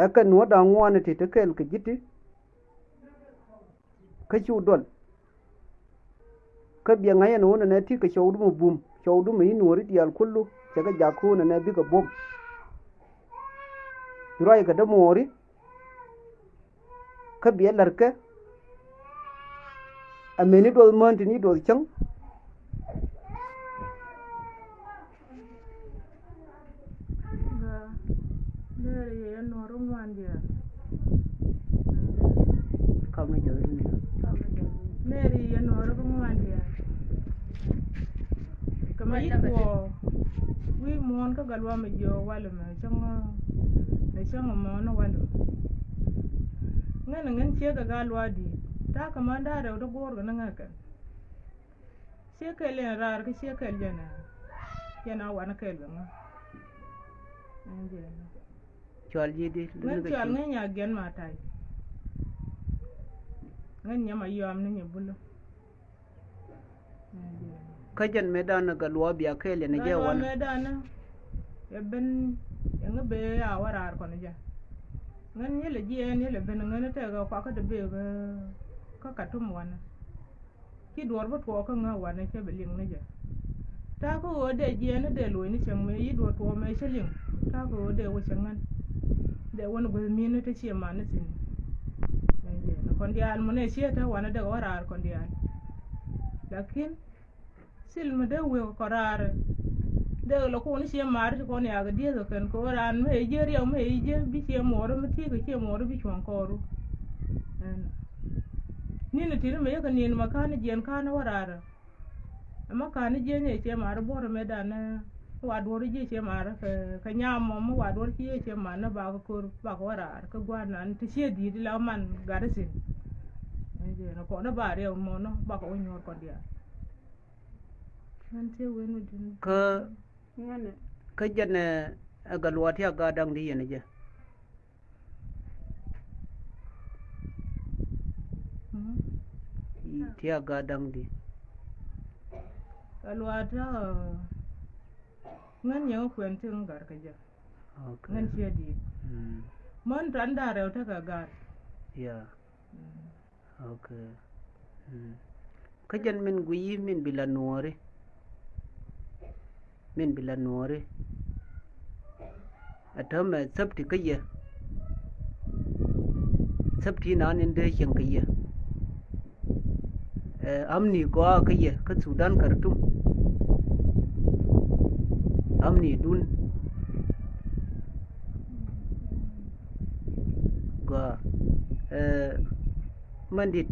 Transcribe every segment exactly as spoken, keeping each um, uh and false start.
Ɛ kɛ Nuɔ̱ɔ̱r da̱ŋ ŋuan ti te kɛɛl kɛ ji̱ ti. Kä cu duɔl. Kä biɛ ŋa̱c ɛn ɣöö nɛnɛ ti kɛ cɔwdu mi bum, cɔwdu mi i̱ Nuɔ̱ɔ̱ri diaal kullu cɛ kɛ jak kä ɣöö nɛnɛ bikɛ buɔ̱m. Ruac kɛ dämuɔɔri. Kä biɛ la̱rkɛ. Ameni duɔth män tin i̱ duɔth cäŋ. Gaa, nɛɛri yɛ nuɔ̱ɔ̱ri ŋuan diaal. Kam ni jɔth ni. Nɛɛri yɛ nuɔ̱ɔ̱ri ŋuan diaal. Kɛ mɛ yi̱t kuɔ wi̱i̱ muɔ̱ɔ̱n kä Gatluak mi jiɔ walɛ mɛ cäŋ, mɛ cäŋ muɔ̱ɔ̱n walɛ mɛ. Ŋän ŋän ciek kɛ Gatluak di̱i̱t ta̱a̱ kɛ män da̱a̱ rɛw ti guɔ̱ɔ̱r kɛ ni ŋäkɛn. Ciek kɛl yɛn raar kä ciek kɛl yɛn ɛ yɛn a wanɛ kɛl bɛ ŋä. Cual ji̱ di. Ŋän cual ŋän nya giɛn ma tay. Ŋän nyɛ ma yɔam ni nyɛ bulä. Kä jɛn mëë danɛ Gatluak bia kɛɛl yɛn jɛ wanɛ. Mëë danɛ yɛ ben yɛ ŋä bee a wä raar kɔn jɛ. Ŋän yɛlɛ jiɛɛn yɛlɛ ben ŋän tɛk ɛ kuakä dee bee kä Katum wanɛ. Ci duɔ̱ɔ̱r bä tuɔɔk kä ŋä wanɛ cä bɛ liŋ ni jɛ. Ta̱a̱ kä ɣöö dee jiɛɛn ni dee lo̱c ni cäŋ mëë yi duɔ̱ɔ̱r tuɔɔk mëë cä liŋ. Ta̱a̱ kä ɣöö dee wä cä ŋän. Dee wä ni guäth mi̱i̱n ni te ciɛ man ni thi̱n. Ni kɔn diaal mɔ nɛ ciɛ te wanɛ dee wä raar kɔn diaal. Lakin thil mi dee wek kɔn raar. Dee lɔ kun ciɛ mar ti kɔn yak dieth kɛn kɛ ɣöö raan mi ɛ jiɛ riɛk mi ɛ jiɛ bi ciɛ muɔɔri mi ti̱i̱ kɛ ciɛ muɔɔri bi cuɔ̱ŋ kɔɔru. Ɛn. Ni̱n ti̱n mi yekɛ ni̱n ma ka̱n jiɛn ka̱n wä raar. Ɛmɛ ka̱n jiɛn yɛ ciɛ mar buɔ̱r mi dan wa duɔ̱r jiɛ ciɛ mar kɛ, kɛ nyam mɔ mi wa duɔ̱r ci yɛ ciɛ mar ni bakɛ ko̱r bakɛ wä raar kɛ gua̱n nan ti ciɛ di̱i̱t la man gat thi̱n. Ɛn jiɛn kɔn ba riɛk mɔnɔ bakɛ wä nyuɔ̱ɔ̱r kɔn diaal. Kä, kä jɛn ɛ Gatluak ti a gat da̱ŋ di yɛn jɛ. Ti a gat da̱ŋ di. Gatluak ti a ŋän yɛn kuɛn ti ŋän gat kä jɛ. Ŋän ciɛ di̱i̱t. Män tan da̱ŋ rɛw tekɛ gat. Yeah. Okay. Kä jɛn min guiyi min bi la nuɔɔri. Min bi la nuɔɔri. A täämɛ thäpti kä yɛ. Thäpti naan in dee cieŋ kä yɛ. Ɛ, amni gɔaa kä yɛ kä Thudan Khartoum. Amni dun. Gɔaa. Ɛ, Mandit.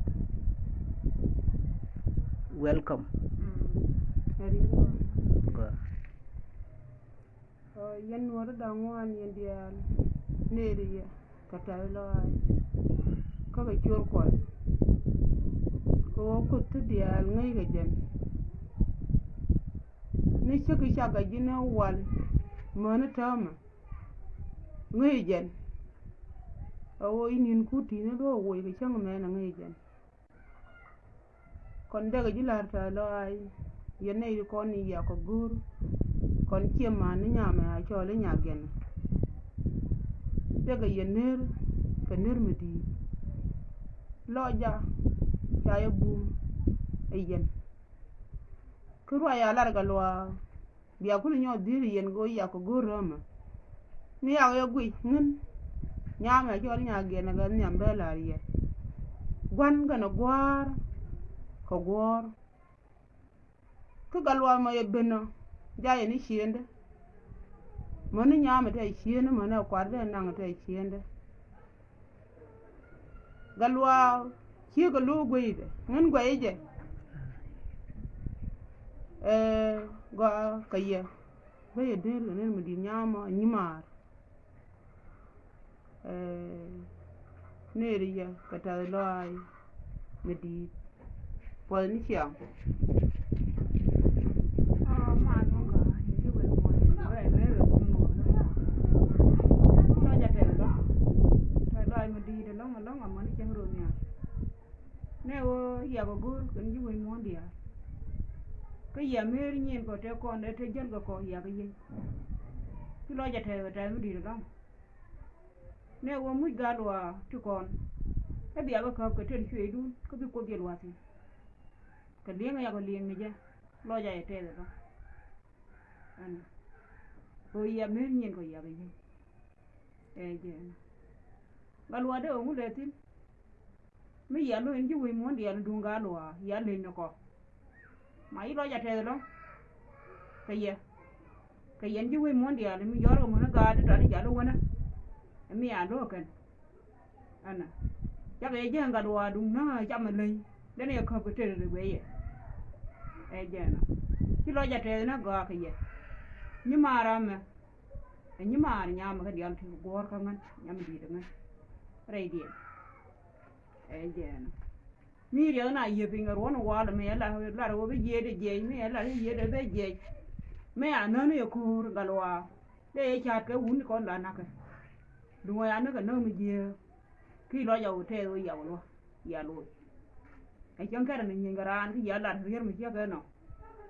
Welcome. Gɔaa. Yɛn nuɔ̱ɔ̱ri da̱ŋ ŋuan yɛn diaal neri yɛ kɛ tɛth lɔaac kä kɛ ciöör kuɔth. Kɛ ɣöö kuth ti diaal ŋäc kɛ jɛn. Ni cäki cakɛ ji̱n ɛ wal mäni täämɛ ŋäc jɛn. Ɛ ɣöö i̱ ni̱n kut ti̱i̱n ɛ bä ɛ woc kɛ cäŋ mɛn ɛ ŋäc jɛn. Kɔn dɛkɛ ji̱ la̱r tɛth lɔaac yɛn nɛy ti kɔn ni yak kɛ go̱o̱r. Kɔn ciɛ man ni nyamɛ a cɔl i̱ nyak yɛn. Dɛkɛ yɛn ner kɛ ner mi di̱i̱t. Lɔcda ca yɛ bum ɛ yɛn. Kä ruac a lar Gatluak. Bia kul nyɔk dhi̱i̱r yɛn kɛ ɣöö yak kɛ go̱o̱r räämä. Mi yak yɛ guic ŋän. Nyamɛ cɔl nyak yɛn kɛ nhiam bɛ la̱r yɛ. Gua̱n kɛnɛ gua̱a̱r kɛ guɔ̱ɔ̱r. Kä Gatluak mɔ yɛ ben ɔ ja̱ yɛ ni ciëëndä. Mäni nyamɛ tɛ ciëëndä mäni ɛ kuat bɛ naŋ tɛ ciëëndä. Gatluak ciek kɛ lo̱o̱k gueydɛ ŋän guɛy jɛ. Ɛ gɔaa kɛ yɛ bä yɛ dee lɛ ner mi di̱i̱t nyam ɔ nyimaar. Ɛ neri yɛ kɛ tɛth lɔaac mi di̱i̱t. Puɔth ni ciaŋ. Nɛ ɣöö yak ɛ go̱o̱r kɛn ji̱ wec muɔ̱ɔ̱n diaal. Kä yia mëër nyin kɔ te kɔn ɛ te jäl kɛ kɔ yak ɛ yiey. Ci lɔc ɛ tɛth ɛ tɛth mi di̱i̱t ɛ lɔ̱ŋ. Nɛ wä muc gal luaak ti kɔn. Kä bia bä käp kɛ tël cuëëcdun kä bi Kuoth jɛ luaak thi̱n. Kɛ li̱eŋ ɛ yak kɛ li̱eŋ ni jɛ lɔc a yɛ tɛth ɛ bä. Ɛn ɣöö yia meth nyin kɔ yak kɛ yiëë. Ɛ jɛ ɛn gal luaak dee ɣöö ŋu lɛ thi̱n. Mi yia lo̱c in ji̱ wec muɔ̱ɔ̱n diaal in duŋ gaa luaak yia leny ni kɔ. Ma yi lɔc a tɛth lɔ. Kɛ yɛ kɛ yɛn ji̱ wec muɔ̱ɔ̱n diaal in mi yɔr kɛ muɔ̱ɔ̱n gaat in tɔt in jal iwänä. In mi a lo̱k kɛn ɛnä. Cakɛ yɛ ji̱ ɛn gat luaak duŋ nä cam in leny den yɛ käp kɛ tëë ri guey yɛ. Ɛ jɛ ɛnä ci lɔc a tɛth in a gɔaa kɛ yɛ. Nyi maar amɛ. Ɛ nyi maar nyamɛ kä diaal ti guɔ̱ɔ̱r kä ŋän nyam di̱i̱t ŋän. Rɛy diɛn. Ɛ jɛ ɛnä. Mi riɛk na yiëë piny kɛ ruɔ̱n walɛ mi ɛ lar lar wä bi jiɛɛt ɛ jiɛc mi ɛ lar jiɛɛt ɛ bɛ jiɛc. Mi a nän yɛ ko̱o̱r gal waa dee yɛ ca̱a̱t kɛ wun kɔn la nakä. Duŋ ɛ ya näk kɛ näk mi jiääk. Ki lɔc a wä tɛth wä yia wä luä yia loc. Ɛ cäŋ kɛrɛ ni nyieny kɛ raan ki yia lar rier mi ciek kɛ nɔ.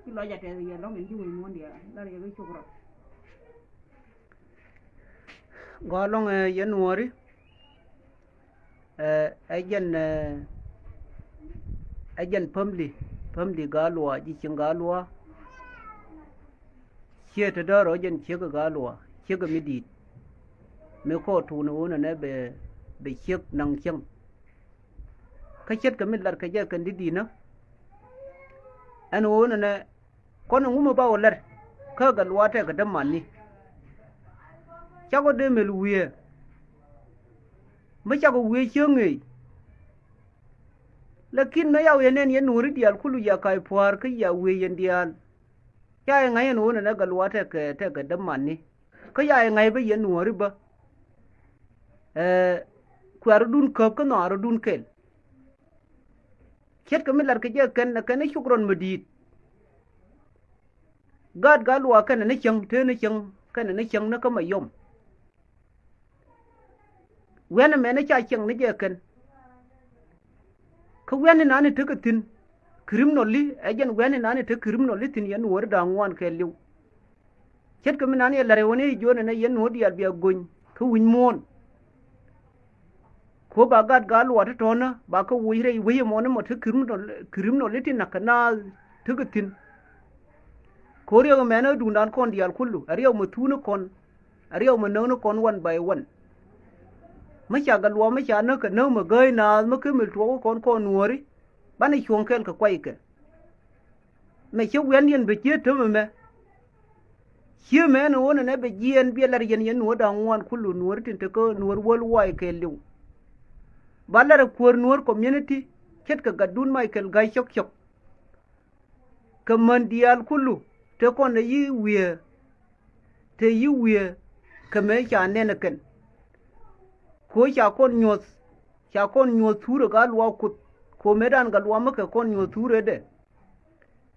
Ki lɔc a tɛth yɛ lɔŋ in ji̱ wec muɔ̱ɔ̱n diaal lar yɛ ki cuk rɔ. Gɔaa lɔŋ ɛ yɛn nuɔɔri. Ɛ jɛn ɛ jɛn pämli pämli gaa luaa ji̱ cieŋ gaa luaa. Ciɛ te däär ɔ jɛn ciek gaa luaa ciek mi di̱i̱t. Mi kɔɔr tuun ɣöö nɛnɛ bɛ bɛ ciek naŋ cieŋ. Kä ce̱tkɛ mi latkɛ jɛ kɛn di̱t di̱i̱nä. Ɛn ɣöö nɛnɛ kɔn ŋumɛ ba wä lɛr kä gat luaak tɛkɛ dämani. Cakɔ dee mel wiee mi cakɔ wiee cieŋ ŋeec. Lakin mɛ ya wiee nɛn yɛn nuɔ̱ɔ̱ri diaal kulu ya ka̱c pua̱a̱r kä ya wiee yɛn diaal. Ca yɛ ŋa̱c ɛn ɣöö nɛnɛ gat luaak tɛkɛ tɛkɛ dämani. Kä ya yɛ ŋa̱c bä yɛn nuɔ̱ɔ̱ri bä. Ɛ kuɛ̈r rɔ̱dun käp kä nhɔaar rɔ̱dun kɛl. Ce̱tkɛ mi latkɛ jɛ kɛn ɛ kɛn ɛ cuk rɔn mi di̱i̱t. Gaat gaa luaak kɛn ɛ ni cäŋ te ni cäŋ kɛn ɛ ni cäŋ ni kä mɛ yɔm. Wiɛn ɛmɛn ɛ ca cieŋ ni jɛ kɛn. Kä wiɛn inan i̱ tekɛ thi̱n. Criminal i̱ ɛ jɛn wiɛn inan i̱ te criminal i̱ thi̱n yɛn nuɔ̱ɔ̱ri da̱a̱ŋ ŋuan kɛɛliw. Ce̱tkɛ mi nan yɛ la̱r ɛ wä ni jiöönɛ nɛ yɛn nuɔ̱ɔ̱r diaal bia go̱ny kä wi̱c muɔ̱ɔ̱n. Ko̱ ba gat gaa luaak ti tɔ̱ɔ̱nä ba kä woc rɛy wec ɛmɔni mɔ te criminal i̱ ti na̱k kɛ naath tekɛ thi̱n. Ko̱ riɛk ɛmɛn ɛ duundan kɔn diaal kulu ɛ riɛk mɛ thuuni kɔn. Ɛ riɛk mɛ näk ni kɔn one by one. Mi ca gat luaak mi ca näk kɛ näk mɛ gääc naath mi kä mil tuɔɔk kɔn kɔn nuɔ̱ɔ̱ri. Banɛ cuɔ̱ŋ kɛl kɛ kuaykɛ. Mɛ ciek wiɛndiɛn bɛ ciee täämɛ mɛ. Ciee mɛ ɛn ɣöö nɛnɛ bɛ jiɛɛn biɛ lar yɛn yɛn nuɔ̱ɔ̱r da̱ŋ ŋuan kulu nuɔ̱ɔ̱r tin te kä nuɔ̱ɔ̱r wäl waay kɛɛliw. Ba lar ɛ kuäär nuɔ̱ɔ̱r community ce̱tkɛ gatdun Michael Gai cɔk cɔk. Kɛ män diaal kulu te kɔn ɛ yi wiee. Te yi wiee kɛ mëë ca nɛn ɛ kɛn. Ko̱ ca kɔn nyuɔ̱th ca kɔn nyuɔ̱th thuurɛ gat luaak Kuoth. Ko̱ mëëdan gat luaak mi kɛ kɔn nyuɔ̱th thuurɛ dɛ.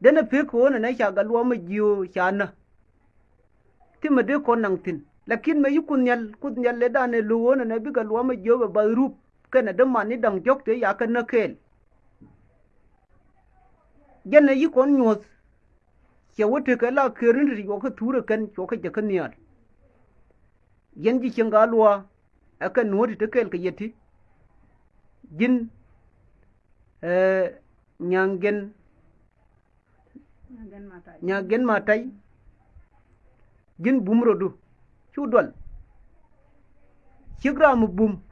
Denɛ pek kɛ ɣöö nɛnɛ ca gat luaak mi jiöö ca nä. Ti mi dee kɔn naŋ thi̱n lakin mɛ yi Kuoth Nhial Kuoth Nhial lɛ danɛ lo̱k ɣöö nɛnɛ bikɛ luaak mi jiöök bɛ bath rup kɛnɛ dämani da̱ŋ jɔ̱k tëë yakä näk kɛɛl. Jɛn ɛ yi kɔn nyuɔ̱th. Cɛ wä tekɛ la këërin ti cuɔkä thuurɛ kɛn cuɔkä jɛ kä nhial. Yɛn ji̱ cieŋ gaa luaak ɛ kɛ nuɔ̱ɔ̱ri ti kɛɛl kɛ yɛ ti. Ji̱n ɛ nyaŋ gɛn nyaŋ gɛn ma tay. Ji̱n bum rɔdu cu dual. Ciek ram mi bum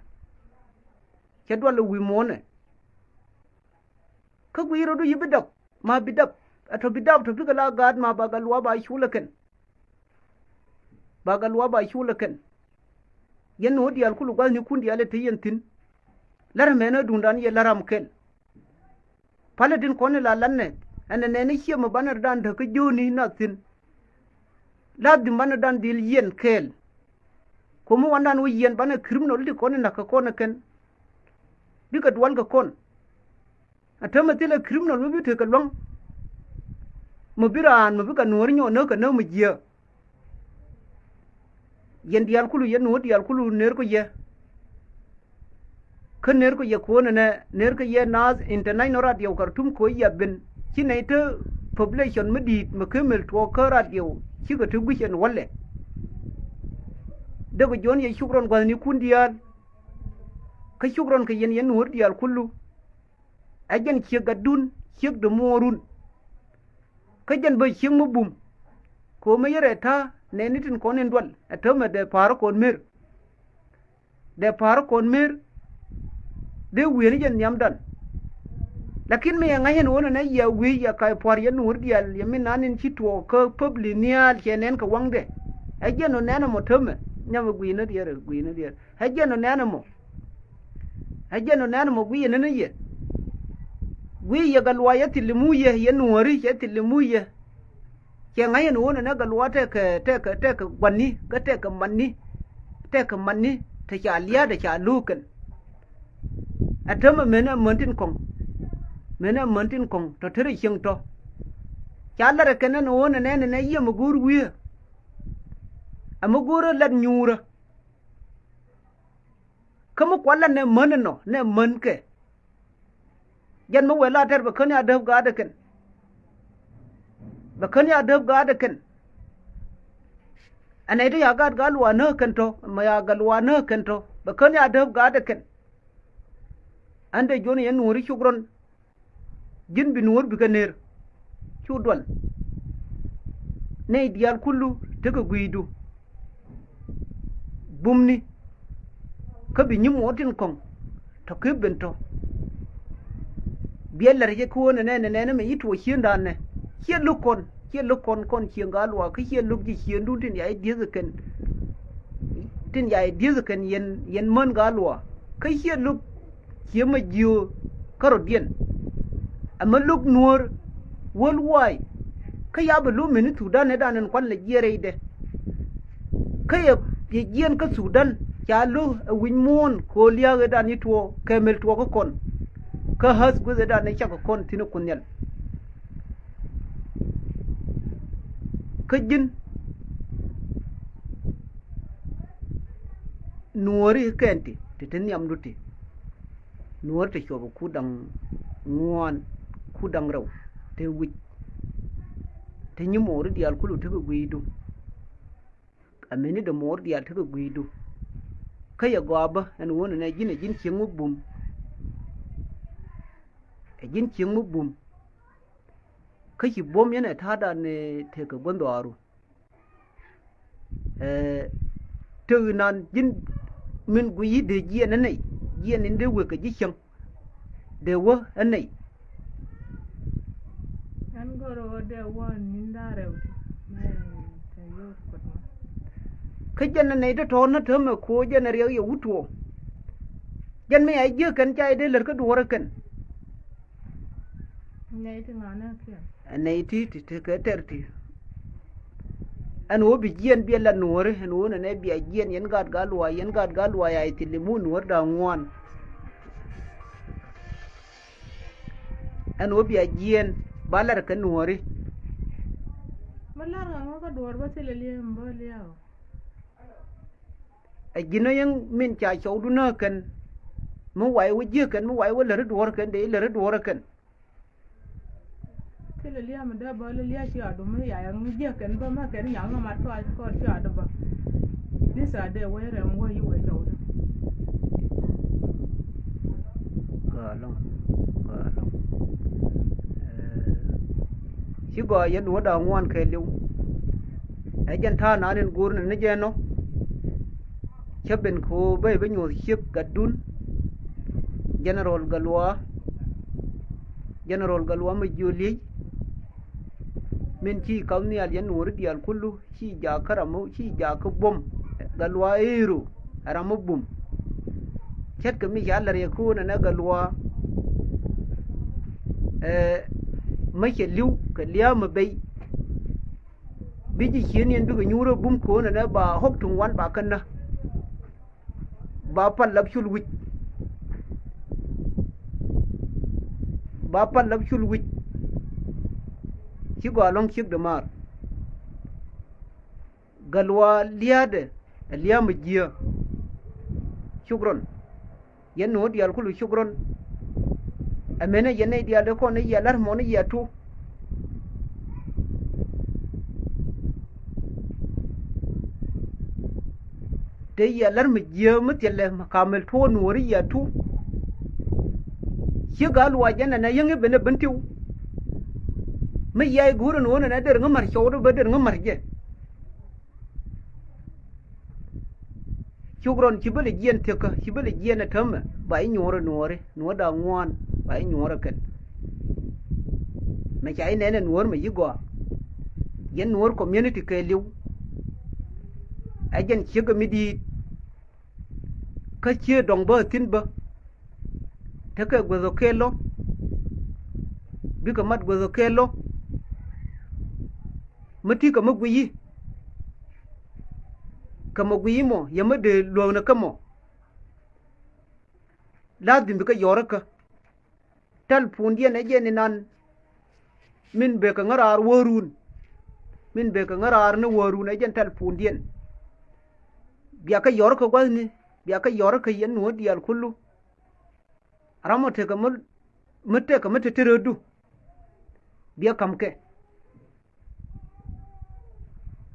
cɛ dual wi̱i̱ muɔ̱ɔ̱nɛ. Kä guiy rɔdu yi bi dap ma bi dap ɛ tɔ bi dap tɔ bikɛ la gaat ma ba gat luaak ba culɛ kɛn. Ba gat luaak ba culɛ kɛn. Yɛn ni wä diaal kulu gua̱thnikun diaal ɛ te yɛn thi̱n. Lär mɛn ɛ duundan yɛ lär ram kɛl. Palä tin kɔn in la lat nɛ ɛn ɛ nɛn i̱ ciɛ mi banɛ rɔ̱dan däk kä jiööni nath thi̱n. La̱th di̱m banɛ dan dhil yiɛn kɛɛl. Ko̱mi wandan wä yiɛn banɛ criminal ti kɔn in na̱k kɛ kɔn ɛ kɛn. Bikɛ dual kɛ kɔn. A täämɛ thilɛ criminal mi bi tekɛ lua̱ŋ. Mi bi raan mi bikɛ nuɔ̱ɔ̱ri nyɔk näk kɛ näk mi jiääk. Yɛn diaal kulu yɛn nuɔ̱ɔ̱r diaal kulu ner kɔ yɛ. Kä ner kɔ yɛ ko̱o̱n ɛnɛ ner kɔ yɛ naath international radio Khartoum ko̱ yɛ ben ci nɛy te population mi di̱i̱t mi kemel tuɔɔk kä radio cikɛ te gui̱c ɛn wälɛ. Dee kɔ juɔ̱n yɛ cuk rɔn gua̱thnikun diaal. Kä cuk rɔn kɛ yɛn, yɛn nuɔ̱ɔ̱r diaal kulu. Ɛ jɛn ciek gatdun, ciek dämuɔɔrun. Kä jɛn bä ciek mi bum. Kɛ ɣöö mi yɛn rɛy ta̱a̱ nɛɛni tin kɔn in dual, ɛ täämɛ dee pa̱a̱r kɔn mer. Dee pa̱a̱r kɔn mer. Dee wi̱i̱ni jɛ nhiamdan. Lakin mi yɛ ŋa̱c ɛn ɣöö nɛnɛ yɛ wi̱i̱ yɛ ka̱c pua̱r yɛn nuɔ̱ɔ̱r diaal yɛ min naan in ci tuɔɔk kä public nhial cɛ nɛn kɛ waŋdɛ. Ɛ jɛn ɣöö nɛn ɛmɔ täämɛ. Nhiamɛ gui̱i̱ni diɛɛr, gui̱i̱ni diɛɛr. Ɛ jɛn ɣöö nɛn ɛmɔ. Ɛ jɛn ɣöö nɛn ɛmɔ gui̱i̱ yɛ nɛn yɛ. Gui̱i̱ yɛ Gatluak yɛ thil i̱ mu yɛ, yɛ nuɔ̱ɔ̱ri cɛ thil i̱ mu yɛ. Cɛ ŋa̱c ɛn ɣöö nɛnɛ Gatluak tɛkɛ, tɛkɛ, tɛkɛ gua̱ni, kä tɛkɛ matni, tɛkɛ matni, te ca lia̱a̱dɛ ca lo̱o̱k kɛn. Ɛ täämɛ menɛ män tin kɔ̱ŋ. Menɛ män tin kɔ̱ŋ tɔ̱ te rɛy cieŋ tɔ̱. Ca lat ɛ kɛn ɛn ɣöö nɛnɛ, nɛnɛ yiëë mi go̱o̱r wi̱i̱. Ɛ mi go̱o̱r ɛ lat nyuurä. Kä mi kualɛ nɛ män ɛnɔ, nɛ män kɛ. Jɛn mi wëë la tɛr bɛ kän ya dääp gaatdɛ kɛn. Bɛ kän ya dääp gaatdɛ kɛn. Ɛ nɛy ti ya gaat Gatluak näk kɛn tɔ̱, mɛ ya Gatluak näk kɛn tɔ̱. Bɛ kän ya dääp gaatdɛ kɛn. Ɛn dee juɔ̱n yɛn nuɔ̱ɔ̱ri cuk rɔn. Ji̱n bi nuɔ̱ɔ̱r bikɛ ner. Cu dual. Nɛy diaal kulu tekɛ gui̱i̱du. Bumni. Kä bi nyimuɔɔr tin kɔ̱ŋ tɔ̱ kep ben tɔ̱. Biɛ lɛr jɛ kä ɣöö nɛnɛ, nɛnɛ mɛ yi tuɔɔk ciëŋdan nɛ. Ciɛ lo̱k kɔn, ciɛ lo̱k kɔn, kɔn cieŋ Gatluak, kä ciɛ lo̱k ji̱ ciëŋdun tin ya i̱ dieth kɛn. Tin ya i̱ dieth kɛn yɛn, yɛn män Gatluak. Kä ciɛ lo̱k cië mɛ jiöö kä rɔ̱diɛn. Ɛmɛ lo̱k nuɔ̱ɔ̱r worldwide. Kä ya bɛ lo̱k meni Thudan ëëdan in kuan lɛ jiɛɛr rɛydɛ. Kä yɛ, yɛ jiɛɛn kä Thudan ca lo̱k ɛ wi̱c muɔ̱ɔ̱n kɛ ɣöö lia̱a̱k ëëdan i̱ tuɔɔk kɛ mel tuɔɔk kä kɔn. Kä ɣäth gueth ëëdan i̱ cak kɛ kɔn thi̱n ɛ Kuoth Nhial. Kä ji̱n nuɔ̱ɔ̱ri kɛn ti, ti te nhiamdu ti. Nuɔ̱ɔ̱ri te cuɔp kut da̱ŋ ŋuan, kut da̱ŋ rɛw, te wi̱c. Te nyimuɔɔri diaal kulu tekɛ gui̱i̱du. Ɛ meni dämuɔɔri diaal tekɛ gui̱i̱du. Kä yɛ gɔaa bä ɛn ɣöö nɛnɛ ji̱n ɛ ji̱n cieŋ mi bum. Ɛ ji̱n cieŋ mi bum. Kä ci buɔ̱m yɛn ɛ ta̱a̱dan, eh, tekɛ gua̱n dhɔaaru. Eh, te inan ji̱n min guiyi dee jiɛn ɛ nɛy, jiɛn in dee wek kɛ ji̱ cäŋ. Dee wä ɛ nɛy. Ɛn gör ɣöö dee wä ni̱n da̱ŋ rɛw ti. Mɛ te yot kuɔt mɔ. Kä jɛn ɛ nɛy tɔ̱tɔ̱ ni täämɛ ko̱ jɛn ɛ riɛk yɛ wut tuɔɔk. Jɛn mi a jiäk kɛn ca jɛ dee lät kä duɔ̱ɔ̱rä kɛn. Nɛy ti ŋa̱n ɛ kiɛn. Ɛ nɛy ti, ti, ti kɛ tɛr ti. Ɛn ɣöö bi jiɛn biɛ la nuɔ̱ɔ̱ri, ɛn ɣöö nɛnɛ bia jiɛn yɛn gaat Gatluak, yɛn gaat Gatluak ya i̱ thil i̱ mu nuɔ̱ɔ̱r da̱ŋ ŋuan. Ɛn ɣöö bia jiɛn ba lar kɛ nuɔ̱ɔ̱ri. Mi lar ŋa ŋä kä duɔ̱ɔ̱r bä thilɛ liɛm bä liaw. Ɛ ji̱n ɣä yɛn min ca cɔwdu näk kɛn. Mi wa̱i̱ wä jiäk kɛn, mi wa̱i̱ wä läri duɔ̱ɔ̱r kɛn, dee i̱ läri duɔ̱ɔ̱r kɛn. Thilɛ lia̱a̱ mi dee bä lä lia̱a̱ ci ɣa̱du mi ya yɛ ŋi̱ jiäk kɛn bä ma kɛn nyaŋ ŋä mat kɔc kɔc ci ɣa̱du bä. Ni thaa dee wee rɛm wee yi wee cɔwdä. Gɔaa ɛlɔ̱ŋ, gɔaa ɛlɔ̱ŋ. Eh, ci gɔaa yɛn wä da̱a̱ ŋuan kɛɛliw. Ɛ jɛn ta̱a̱ naan in go̱o̱r ni ni jɛ ɛnɔ. Cä ben kɛ ɣöö bä i̱ bä nyuɔ̱th ciek gatdun. General Gatluak. General Gatluak mi jiöl liec. Min ci kap nhial yɛn nuɔ̱ɔ̱ri diaal kulu, ci jaak kä ram mi, ci jaak kä buɔ̱m. Gatluak ëë ru ɛ ram mi bum. Ce̱tkɛ mi ca la̱r yɛ ko̱o̱n ɛnɛ Gatluak. Ɛ mi cɛ li̱w kɛ lia̱a̱ mi bey. Bi ji̱ ciën yɛn bikɛ nyuur ɛ bum ko̱o̱n ɛnɛ ba ɣɔ̱k tuŋ wan ba känä. Ba pal lap cul wi̱c. Ba pal lap cul wi̱c. Ci gɔaa ɛlɔ̱ŋ ciek dämaar. Gatluak lia̱a̱dɛ ɛ lia̱a̱ mi jiääk. Cukran. Yɛn nuɔ̱ɔ̱r diaal kulu cukran. Ɛ menɛ yɛn nɛy diaal dee kɔn ni yia la̱r mɔni yia tu. Te yia lär mi jiääk mi thilɛ mi kamɛl tuɔɔk nuɔɔri yia tu. Ci gaa luaac ɛn ɛn ɛ yäŋ i̱ ben ɛ ben tiw. Mi yia i̱ guur ɛn ɣöö nɛn ɛ der ŋä ma̱r cɔwdä bä der ŋä ma̱r jɛ. Cuk rɔn ci bä lɛ jiɛn thiäkä, ci bä lɛ jiɛn ɛ täämɛ, ba i̱ nyuɔ̱ɔ̱rä nuɔɔri, nuɔ̱ɔ̱r da̱ŋ ŋuan, ba i̱ nyuɔ̱ɔ̱rä kɛl. Mɛ ca i̱ nɛn ɛ nuɔ̱ɔ̱r mɛ yi gɔaa. Yɛn nuɔ̱ɔ̱r community kɛɛliw. Ɛ jɛn ciek ɛ mi di̱i̱t. Kä ciee dɔ̱ŋ bä ɛ thi̱n bä. Tekɛ guäth ɔ kɛɛl ɔ. Bikɛ mat guäth ɔ kɛɛl ɔ. Mi ti̱i̱ kɛ mi guiyi. Kɛ mɔ guiyi mɔ, yɛ mi dee luäknɛ kä mɔ. La̱a̱ dhim bi kä yɔr kä. Tɛl puundiɛn ɛ jɛn inan. Min bekɛ ŋäraar wäärun. Min bekɛ ŋäraar ni wäärun ɛ jɛn tɛl puundiɛn. Bia kä yɔr kä gua̱thni, bia kä yɔr kä yɛn nuɔ̱ɔ̱r diaal kulu. Ram ɔ tekɛ mi, mi tekɛ mi te te röödu. Bia ka̱m kɛ.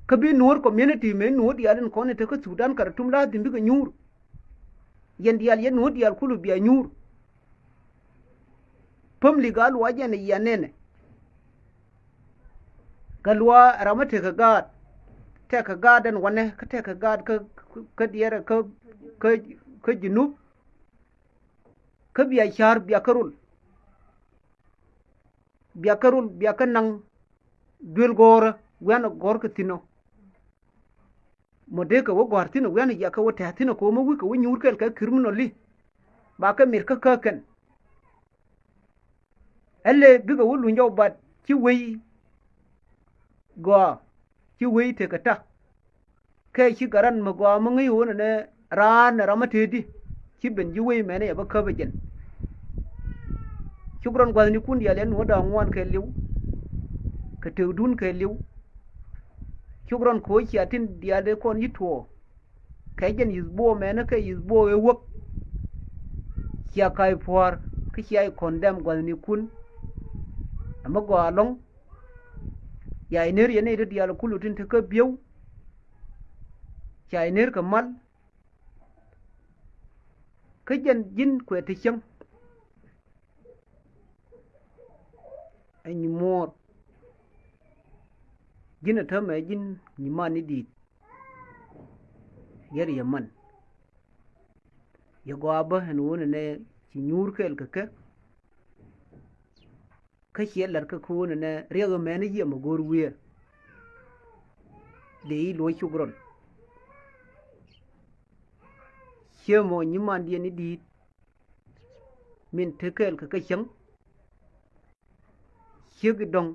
Kä bi nuɔ̱ɔ̱r community mëë nuɔ̱ɔ̱r diaal in kɔn in te kä Sudan Khartoum la̱a̱ dhim bikɛ nyuur. Yɛn diaal, yɛn nuɔ̱ɔ̱r diaal kulu bia nyuur. Päm li gaa luaac ɛn ɛ yia nɛnɛ. Gaa luaac ram mi tekɛ gaat. Tekɛ gaat ɛn wanɛ, kä tekɛ gaat kä, kä diɛɛrɛ kä, kä, kä Junub. Kä bia ca̱r, bia kä rul. Bia kä rul, bia kä naŋ duel gɔ̱rä, wianɛ gɔ̱r kä thi̱n ɔ. Mɔ dee kɛ wä gɔ̱a̱r thi̱n ɔ, wianɛ jiakä wä tɛ̱̈ɛ̱̈ thi̱n ɔ, kɛ wä mä wi̱i̱ kɛ wä nyuur kɛl kɛ criminal i̱. Ba kɛ mir kä kä kɛn. Ɛlɛ bikɛ wä luny jɔw bat ci wei gɔaa, ci wei tekɛ ta̱. Kɛ ci garan mi gɔaa mi ŋäc ɣöö nɛnɛ raan ɛ ram mi tëëdi. Ci ben ji̱ wei mɛnɛ yɛ bä käp ɛ jɛn. Cuk rɔn gua̱thnikun diaal yɛn nuɔ̱ɔ̱r da̱ŋ ŋuan kɛɛliw. Kɛ tëkdun kɛɛliw. Cuk rɔn ko̱o̱c cia tin diaal dee kɔn yi̱ tuɔɔk. Kɛ jɛn yi̱th buɔɔk mɛnɛ kɛ yi̱th buɔɔk ëë wäk. Cia ka̱c pua̱a̱r kä cia i̱ kɔn dɛm gua̱thnikun. Ɛ mi gɔaa ɛlɔ̱ŋ. Cia i̱ ner yɛn nɛy ti diaal kulu tin te kä bieu. Cia i̱ ner kɛ mal. Kä jɛn ji̱n kuɛ ti cäŋ. Ɛ nyimuɔɔr. Ji̱n ɛ täämɛ ji̱n nyiman i̱ di̱i̱t. Yɛr yɛ man. Yɛ gɔaa bä ɛn ɣöö nɛnɛ ci nyuur kɛɛl kɛ kɛ. Kä ciɛ la̱r kä ko̱o̱n ɛnɛ riɛk ɛmɛn i̱ yiɛm ɛ go̱o̱r wiee. Dee i̱ luɔ̱c cuk rɔl. Ciɛ mɔ nyimandiɛn i̱ di̱i̱t. Min te kɛɛl kɛ kä cäŋ. Ciek i̱ dɔ̱ŋ.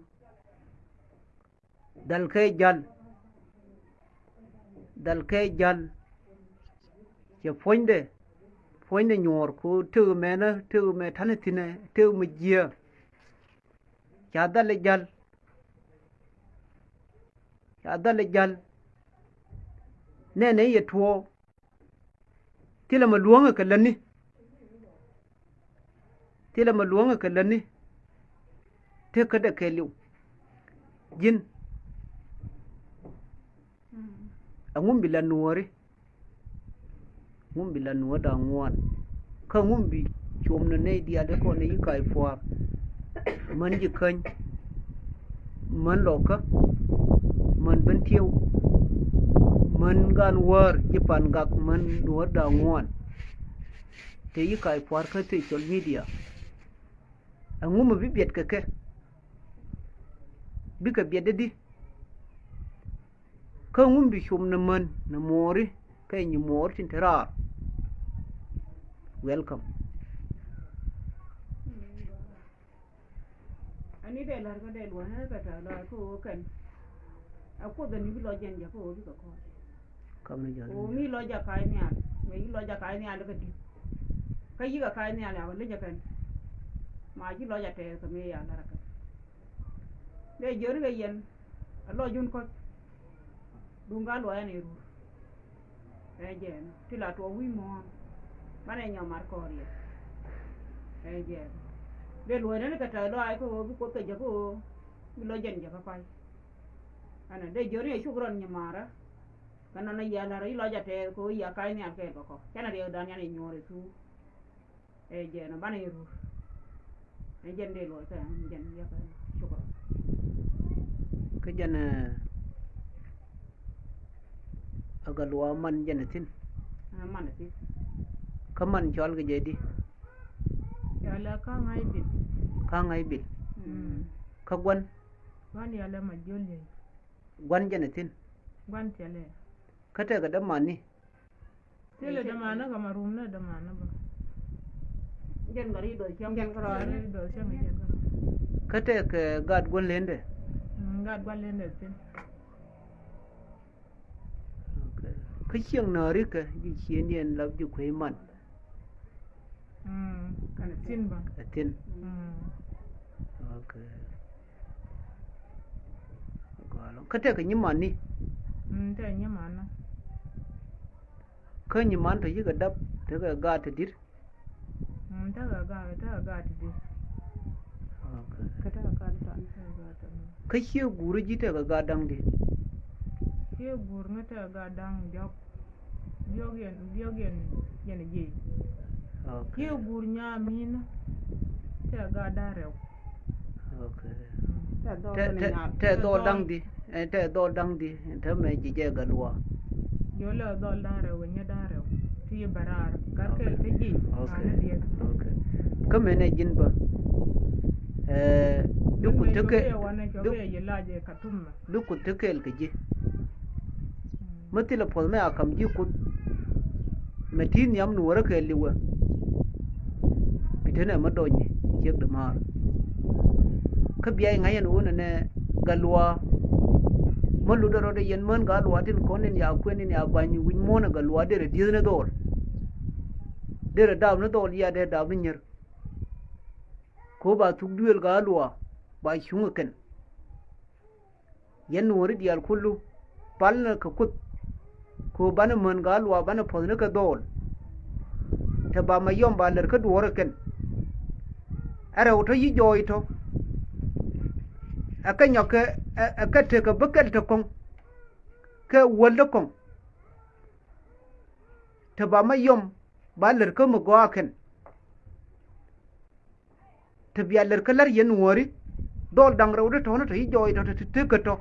Dhal kɛ jal. Dhal kɛ jal. Cɛ puɔ̱nydɛ. Puɔ̱nydɛ nyuɔɔr ku tëk mɛnä tëk mɛ ta̱nɛ thi̱nɛ tëk mɛ jiääk. Ca dhal ɛ jal. Ca dhal ɛ jal. Nɛnɛ yɛ tuɔɔk. Thilɛ mɛ luɔ̱ŋɛ kɛ lätni. Thilɛ mɛ luɔ̱ŋɛ kɛ lätni. Tëk kädɛ kɛɛliw. Ji̱n. Aŋum bi la nuɔɔri. Ŋum bi la nuɔɔr da̱ŋ ŋuan. Kä ŋum bi cuɔmnɛ nɛy diaal i̱ kɔn i̱ kac pua̱a̱r. Män ji̱ käny. Män lɔkä. Män ben tiew. Män gan wäär ji̱ pan gak män nuɔɔr da̱ŋ ŋuan. Te i̱ kac pua̱a̱r kä social media. Aŋum bi biɛt kɛ kɛ. Bikɛ biɛt dee di. Kä ŋum bi cum ni män ni muɔɔri kä nyi muɔɔri tin te raar. Welcome. Ani dee la̱r kä dee luɔ̱n ni kɛ tɛ̈th lɔaac kä ɣöö kɛn. A Kuoth ani bi lɔc jɛn jɛ kä ɣöö bikɛ kɔɔr. Kam ni jɔl. Ɣöö mi lɔc a ka̱a̱c nhial, mëë ci lɔc a ka̱a̱c nhial kä di̱t. Kä yikɛ ka̱a̱c nhial yakɔ lec a kɛn. Ma ci lɔc a tɛɛth kɛ mëë ya la̱r a kɛn. Dee jiöni kɛ yɛn a lɔcun kɔ̱c. Duŋ ka luɔyä ni rur. Ɛ jɛn ti la tuɔɔk wi̱i̱ muɔ̱ɔ̱n. Banɛ nyɔm mar kɔɔr yɛ. Ɛ jɛn dee luɔ̱c nɛn kɛ tɛ̈th lɔaac kä ɣöö bi Kuoth kɛ jɛ kä ɣöö bi lɔc jɛn jɛ kä pa̱c. Ɛnɛ dee jiöni a cuk rɔn nyi marä. Kä nɔnɔ yia lär i̱ lɔc a tɛɛth kɛ ɣöö yia ka̱c nhial kɛɛl kɛ kɔ. Canɛ riɛk dan yan inyuɔr i̱ thuu. Ɛ jɛn ɔ banɛ i̱ rur. Ɛ jɛn dee luɔc kɛ ɣän jɛn yia kɛ. Shukran. Kä jɛn ɛ, ɛ Gatluak man jɛn ɛ thi̱n. Ɛ man ɛ thi̱n. Kä man cɔal kɛ jɛ di? Cɔal ɛ Ka̱ŋ Ŋa̱c Bil. Ka̱ŋ Ŋa̱c Bil. Mm. Kä gua̱n? Gua̱n yɔl ɛ Majiöl Lieny. Gua̱n jɛn ɛ thi̱n. Gua̱n thilɛ. Kä tɛkɛ dämani. Thilɛ dämani kɛ ma rum ni dämani bä. Jɛn kɛ ri dɔ̱ cäŋ. Jɛn kɛ rɔ ri dɔ̱ cäŋ jɛn kɛ rɔ. Kä tɛkɛ gaat gua̱n lendɛ. Mm, gaat gua̱n lendɛ thi̱n. Ok. Kä cieŋ nääri kɛ ji̱ ciëŋdiɛn lap ji̱ kuec man. Mm, ɛ thi̱n bä. Ɛ thi̱n. Mm. Ok. Gɔaa ɛlɔ̱ŋ. Kä tɛkɛ nyimani. Mm, tɛkɛ nyimani. Kä nyiman tɔ cikɛ dap tekɛ gaat ti di̱t. Mm, tekɛ gaat, tekɛ gaat ti di̱t. Ok. Kä tekɛ gaat tɔn. Tekɛ gaat tɔn. Kä ciɛ guur ji̱ tekɛ gaat da̱ŋ di̱t. Ciɛ guur ŋä tekɛ gaat da̱ŋ jɔk. Diɔ̱k yɛn, diɔ̱k yɛn, yɛn ji̱. Ok. Ciɛ guur nyaa min. Tɛ gaat da̱ŋ rɛw. Ok. Mm. Tɛ dhɔl da̱ŋ di, eh, tɛ dhɔl da̱ŋ di, tɛ mɛ ji̱ jɛ Gatluak. Yolɛ dhɔl da̱ŋ rɛw, nyɛ da̱ŋ rɛw. Ti bɛ raar. Gat kɛl ti ji̱. Ok. Kä mɛ nɛ ji̱n bä. Eh, duk ku tekɛ, duk. Duk ku tekɛɛl kɛ ji̱. Mi thilɛ puɔth mi a kam ji̱ Kuoth. Mɛ ti nhiam nuɔrä kɛɛliwɛ. Bi te nɛ mi dɔny ciek dämaar. Kä bia i̱ ŋa̱c ɛn ɣöö nɛnɛ Gatluak. Mi lutdɛ rɔɔdɛ yɛn män Gatluak tin kɔn in ya kuɛn in ya ba̱ny wi̱c muɔ̱ɔ̱n ɛ Gatluak derɛ dieth ni dhɔɔl. Derɛ dap ni dhɔɔl ya derɛ dap ni nyier. Kɛ ɣöö ba thuk duëël Gatluak ba cuŋ ɛ kɛn. Yɛn nuɔ̱ɔ̱ri diaal kulu, palnɛ kɛ Kuoth. Kɛ ɣöö banɛ män Gatluak banɛ puɔ̱thnikɛ dhɔɔl. Te ba Mayɔm ba lɛr kä duɔ̱ɔ̱r ɛ kɛn. Ɛ rɛw tɔ yi jɔɔy tɔ. Ɛ kɛ nyɔk kɛ, ɛ, ɛ kɛ tekɛ bäkɛl te kɔ̱ŋ. Kɛ wäl te kɔ̱ŋ. Te ba Mayɔm ba lɛr kä mi gɔaa kɛn. Te bia lɛr kä la̱r yɛn nuɔ̱ɔ̱ri. Dhɔl da̱ŋ rɛw ti tɔ̱nä tɔ yi jɔɔy tɔ te te tekɛ tɔ.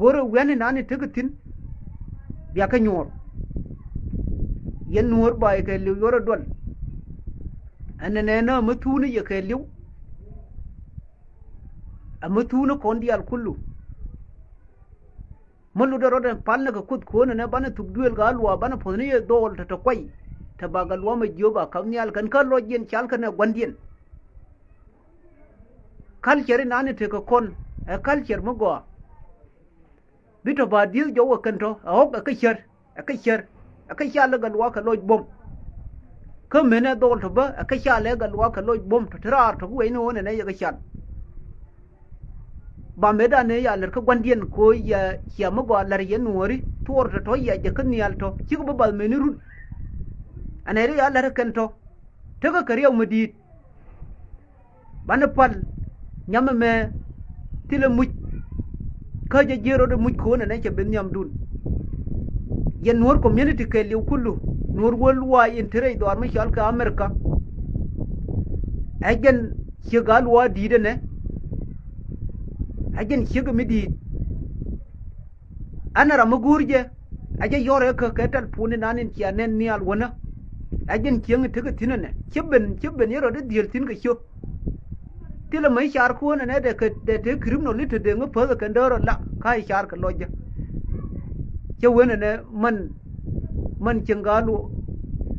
Go̱rɛ wi̱i̱ni nani tekɛ thi̱n. Bia kä nyuɔ̱ɔ̱r. Yɛn nuɔ̱ɔ̱r ba yɛ kɛ li̱w yuɔrɛ duɔl. Ɛn nɛnɛ nä mi thuuni yɛ kɛ li̱w. Ɛ mi thuuni kɔn diaal kulu. Mi lutdɛ rɔɔdɛ palnɛ kɛ Kuoth kɔn ɛnɛ banɛ thuk duëël Gatluak banɛ puɔ̱thni yɛ dhɔɔl tɔ̱tɔ̱ kuay. Te ba Gatluak Majiöök ba ka̱m nhial kɛn kä lɔcdiɛn cal kɛn ɛ gua̱ndiɛn. Culture inani tekɛ kɔn ɛ culture mi gɔaa. Bi tɔ ba dieth jɔwä kɛn tɔ ɛ ɣɔ̱k ɛ kä cär. Ɛ kä cär, ɛ kä cal ɛ Gatluak kɛ lɔc buɔ̱m. Kä mënɛ dhɔl tɔ bä ɛ kä cal ɛ Gatluak kɛ lɔc buɔ̱m tɔ te raar tɔ kä wecni ɣöö nɛnɛ yɛ kä cal. Ba mëëdan ëë ya lär kä gua̱ndiɛn kɛ ɣöö yɛ cia mi gɔaa la̱r yɛn nuɔ̱ɔ̱ri tuɔɔr tɔ tɔ yɛ jɛ kä nhial tɔ cikɛ bä bath mëni run. Ɛn ɛ ri ya la̱r kɛn tɔ tekɛ kɛ riɛw mi di̱i̱t. Banɛ pal nyam ɛmɛ thilɛ muc. Kä jɛ ji̱ rot ɛ muc ko̱n ɛnɛ cɛ ben nhiamdun. Yɛn Nuɔ̱ɔ̱r community kɛɛliw kulu, Nuɔ̱ɔ̱r worldwide in te rɛy dhɔaar mi cɔal kɛ America. Ɛ jɛn ciek Gatluak di̱i̱t ɛnɛ. Ɛ jɛn ciek mi di̱i̱t. Ɛn ram mi go̱o̱r jɛ a jɛ yɔr ɛ kä kɛ tal puɔ̱ni nan in cia nɛn nhial wänä. A jɛn cieŋ tekɛ thi̱n ɛnɛ ci ben ci ben yɛ rɔ dee dhiel thi̱n kɛ ciö. Thilɛ mäc car kuɔ̱n ɛnɛ dee kɛ dee te criminal i̱ te dee ŋä päth ɛ kɛn däär ɔ la ka i̱ car kɛ lɔc jɛ. Cɛ wen ɛnɛ män män cieŋ Gatluak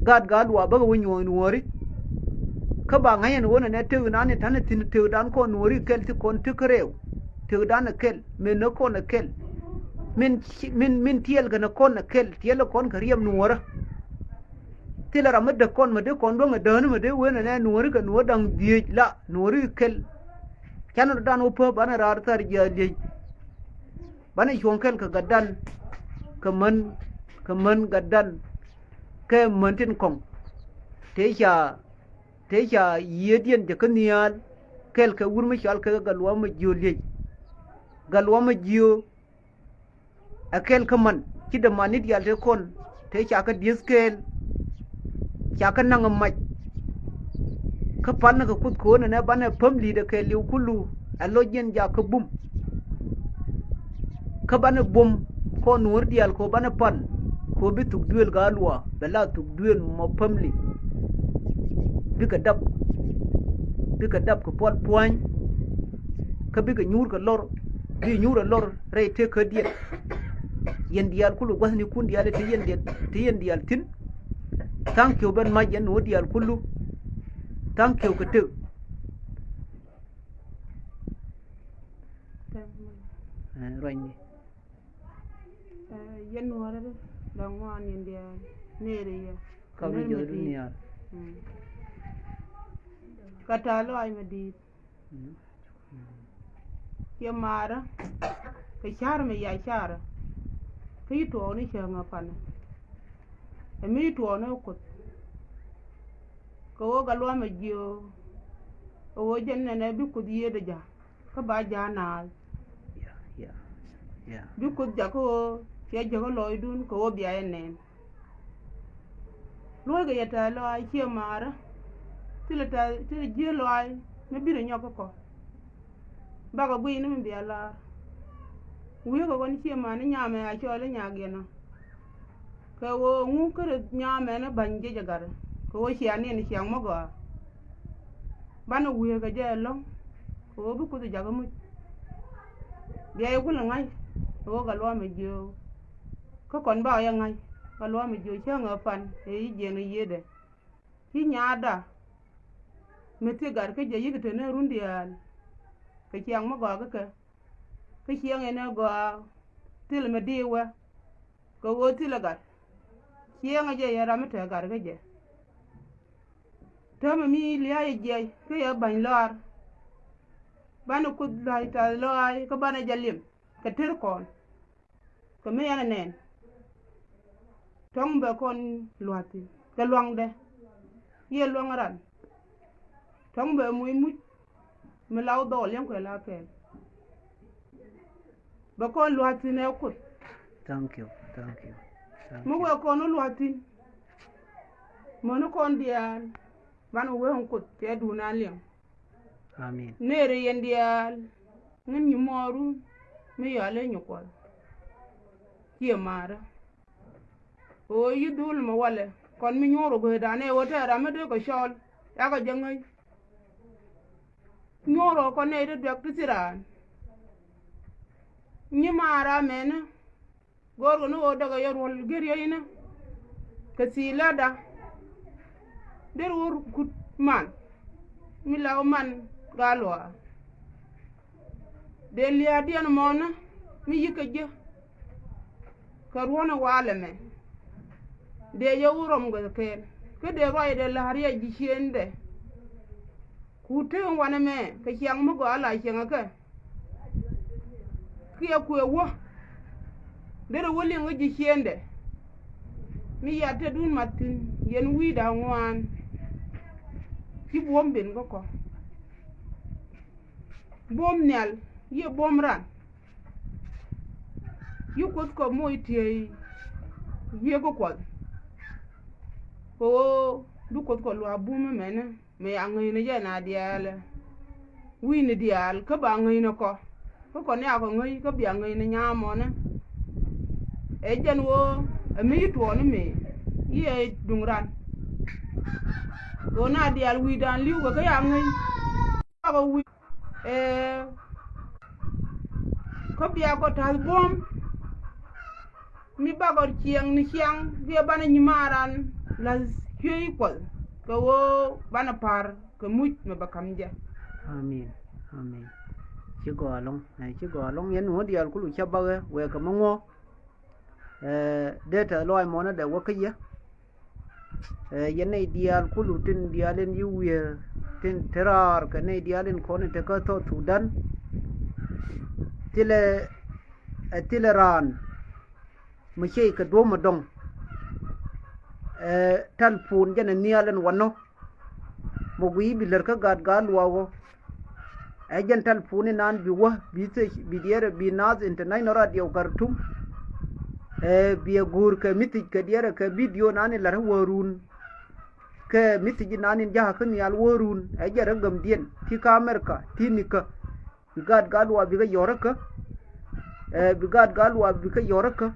gaat Gatluak bäkɛ wä nyuɔ̱ɔ̱ŋ nuɔ̱ɔ̱ri. Kä ba ŋäc ɛn wen ɛnɛ tek nan in ta̱nɛ thi̱n tekdan kɔn nuɔ̱ɔ̱ri kɛl thi kɔn tek kä rɛw. Tekdan ɛ kɛl, min ni kɔn ɛ kɛl. Min ci, min, min tiɛɛl kɛn ɛ kɔn ɛ kɛl, tiɛɛl ɛ kɔn kɛ riɛm nuɔ̱ɔ̱rä. Thilɛ ram mi däk kɔn mi dee kɔn duäŋ ɛ dääni mi dee wen ɛnɛ nuɔ̱ɔ̱ri kɛ nuɔ̱ɔ̱r da̱ŋ dhieec la nuɔ̱ɔ̱ri kɛl. Canɛ rɔ dan wä pä banɛ raar thar jiaath liec. Banɛ cuɔ̱ŋ kɛl kɛ gatdan, kɛ män, kɛ män gatdan, kɛ män tin kɔŋ. Tëë ca Tëë ca yiëëdiɛn jɛ kä nhial kɛl kɛ wur mi cɔal kɛ Gatluak Majiöök liec. Gatluak Majiöök Ɛ kɛl kä man ci dämani diaal te kɔn te ca kä dieth kɛɛl. Ca kä naŋ ɛ mac. Kä pan ni kɛ Kuoth ko̱o̱n ɛnɛ banɛ päm li̱i̱t ɛ kɛɛliw kulu. Ɛ lɔc yɛn jakä bum. Kä banɛ bum kɔn nuɔ̱ɔ̱r diaal kɛ ɣöö banɛ pan kɛ ɣöö bi thuk duëël gaa luaak bɛ la thuk duëël mɔ päm li̱i̱t. Bikɛ dap, bikɛ dap kɛ pual pua̱ny. Kä bikɛ nyuur kɛ lɔr, bikɛ nyuur kɛ lɔr rɛy tëk kädiɛn. Yɛn diaal kulu gua̱thnikun diaal ti yɛn diaal, ti yɛn diaal thi̱n. Thank you ben mac yɛn nuɔ̱ɔ̱r diaal kulu. Thank you kɛ tëk. Ruanyni. Yɛn nuɔ̱ɔ̱rä dee la ŋuan yɛn diaal neri yɛ. Kam ni jɔt dunia. Ka ta̱a̱ lɔaac mi di̱i̱t. Ciɛ maarä kɛ ca̱r mi ya ca̱rä. Kä yi tuɔɔk ni cäŋ ɛ panɛ. Ɛ mi yi tuɔɔk ni Kuoth. Kɛ ɣöö Gatluak mi jiök ɛ ɣöö jɛn nɛnɛ bi Kuoth yiëëdɛ ja̱ kä ba ja̱ naath. Bi Kuoth jakä ɣöö cɛ jäkä lɔcdun kɛ ɣöö bia yɛ nɛn. Luɔ̱ckɛ yɛ tɛth lɔaac ciɛ maarä. Thilɛ tɛth, thilɛ ji̱ lɔaac mi bit ɛ nyɔk kä kɔ. Bakɛ guiy ni mi bia lar. Wi̱i̱kɛ ɣän ciɛ maarä nyamɛ a cɔl i̱ nyagiɛn ɔ. Kɛ ɣöö ŋu kärɛ nyamɛ ni ba̱ny jecɛ gat kɛ ɣöö cia niɛn ciaŋ mi gɔaa. Banɛ wi̱i̱kɛ jɛ ɛlɔ̱ŋ kɛ ɣöö bi Kuoth jakä muc. Bia yɛ kulɛ ŋa̱c kɛ ɣöö Gatluak mi jiök. Kä kɔn bakɛ yɛ ŋa̱c Gatluak mi jiök cäŋ ɛ pan ɛ yi jiɛn ɛ yiëëdɛ. Ci nyaatda mi thik gat kä jɛ yik te ni run diaal. Kɛ ciaŋ mi gɔaa kä kɛ kä ciɛŋ in ɛ gɔaa thil mi di̱i̱ wä. Kɛ ɣöö thilɛ gat ciɛŋ ɛ jɛ yɛ ram mi te gat kä jɛ. Täämɛ mi lia̱a̱ yɛ jiɛc kä yɛ ba̱ny lɔaar. Banɛ Kuoth la̱a̱c tɛth lɔaac kä banɛ jɛ lim kɛ ter kɔn. Kɛ mi ɛn ɛ nɛn tɔ̱ŋ bɛ kɔn lua̱thi kɛ lua̱ŋdɛ. Yiëë lua̱ŋ ran tɔ̱ŋ bɛ muc muc mi la wä dhɔɔl yɛn kuɛ la kɛɛl. Bɛ kɔn lua̱thi nɛ Kuoth. Thank you, thank you, thank you. Mi wee kɔn wä lua̱thi mäni kɔn diaal. Banɛ wee Kuoth cɛ duun a liɛŋ. Amin. Neri yɛn diaal ŋin nyi mɔɔru mi yɔal i̱ nyi Kuɔth. Ciɛ maarä. Ɣöö yi dhul mɛ walɛ kɔn mi nyuur ɔ gueedan ɛ ɣöö tɛɛr ram mi dee kɛ cɔɔl yakɔ jɛ ŋäc. Nyuur ɔ kɔn nɛy ti duɛk ti thil raan. Nyi maarä mɛnä. Go̱o̱rkɛ ni ɣöö däkɛ yɛ ruɔ̱l gër yɛ inä kɛ thii lätda. Deri wä kut man mi la wä man Gatluak. Dee lia̱a̱diɛn mɔnä mi yi̱k kɛ ji̱ kɛ ruɔ̱n ɛ walɛ mɛ. Dee yɛ wä rɔm kɛ kɛɛl kä dee ruacdɛ la̱r yɛ ji̱ ciëndɛ. Ku te wanɛ mɛ kɛ ciaŋ mi gɔaa la ciɛŋɛ kɛ. Kiɛ kuɛ wä derɛ wä liŋ kä ji̱ ciëndɛ. Mi yat te dun mat thi̱n yɛn wi̱i̱da ŋuan. Ci buɔ̱m ben kä kɔ. Buɔ̱m nhial yiëë buɔ̱m ran. Yi Kuoth kɔ moc tiey yiëë kä Kuɔth. Kɛ ɣöö bi Kuoth kɔ luaak bum ɛmɛnɛ. Mëë a ŋäcnɛ jɛ na diaal wi̱i̱ni diaal kä ba ŋäcnɛ kɔ. Kä kɔn yakɔ ŋäc kä bia ŋäcnɛ nyamɔnɛ. Ɛ jɛn ɣöö ɛ mi yi tuɔɔni mëë yi ɛ duŋ ran. Ɣöö na diaal wi̱i̱dan li̱w kɛ kä ya ŋäc. Yakɔ wi̱i̱ ɛ kä bia kɔ ta̱th buɔ̱m. Mi bakɔ ciɛŋ ni ciaŋ kiɛ banɛ nyimaran la cuey Kuɔth kɛ ɣöö banɛ pa̱r kɛ muc mɛ bɛ ka̱m jɛ. Amin. Amin. Ci gɔaa ɛlɔ̱ŋ, ɛ, ci gɔaa ɛlɔ̱ŋ yɛn ŋuɔ̱t diaal kulu ca bakɛ wɛɛkɛ mi ŋuɔ. Ɛ, dee tɛth lɔaac mɔnä dee wä kä yɛ. Ɛ, yɛn nɛy diaal kulu tin diaal in yi wiee tin te raar kɛ nɛy diaal in kɔn in te kä South Sudan. Thilɛ, ɛ, thilɛ raan mi cey kɛ duɔ̱m mi dɔ̱ŋ. Ɛ, tɛlpun jɛn ɛ nhial ɛn wanɔ. Mi guiy bi lär kä gaat Gatluak ɔ. Ɛ jɛn tɛlpun inan bi wä bi thec bi diɛɛr bi naath international radio Khartoum. Ɛ, biɛ go̱o̱r kɛ message kɛ diɛrɛ kɛ video nani la̱t wä run. Kɛ message nani ja̱a̱ kä nhial wä run. Ɛ jɛ rɛ gämdiɛn ti kä America ti nikä. Bi gaat gal wa bikɛ yɔrä kä. Ɛ, bi gaat gal wa bikɛ yɔrä kä.